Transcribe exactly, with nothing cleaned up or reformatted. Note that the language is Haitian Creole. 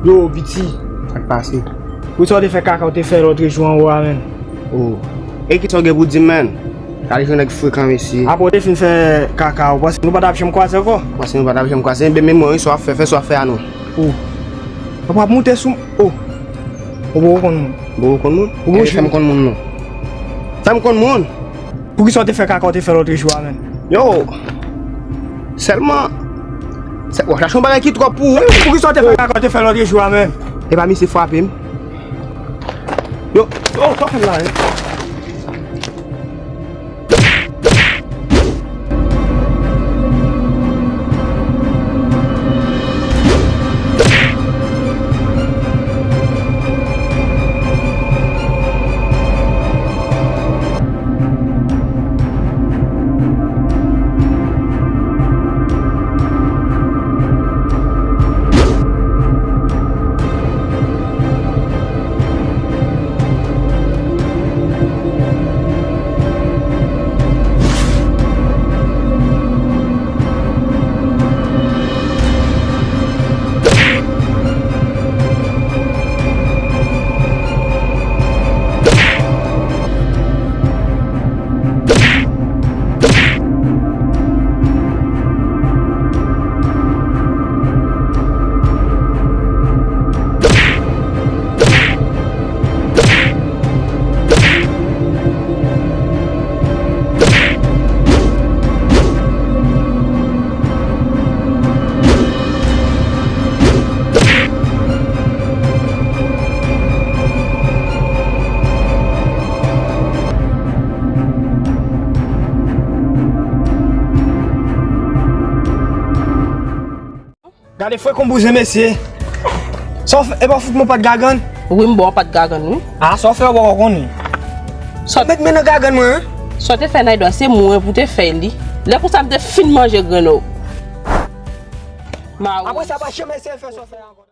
Yo, piti. Sa k pase? Poukisa w te fè kaka w te fè lòt jou anwo a, menn? Oh. E kisa w gen pou di m, menn? Gade jan nèg frekan, mesye. Apre w te fin fè kaka, ou panse nou pa t ap janm kwaze ankò? Ou panse nou pa t ap janm kwaze? Enben, men mwen, wi, sa w ap fè, fè sa w ap fè a non. Oh. Papa ap moute sou m. Oh. Ou poko konn moun. Ou poko konn moun? Ou poko fè m konn moun, non. Fè m konn moun. Poukisa w te fè kaka w te fè lòt jou a, menn? Yo! Sèlman, w ap chache yon bagay ki twòp pou ou. Poukisa w te fè kaka w te fè lòt jou a, menn? Epa misye frape m. Yo, yo, sa w fè m la, hein? Gade frekan bouzen, mesye. Sa w fè, e pa fout mwen pat gagann? Wi, m ba w pat gagann, wi. A, sa w fè, w poko konnen. Sa w met men nan gagann mwen, wi. Sa w te fè Naydwa, se mwen pou te fè li. Lè konsa m te fin manje grenn ou. Mawouz. Apre sa, pa janm eseye fè sa w fè ankò.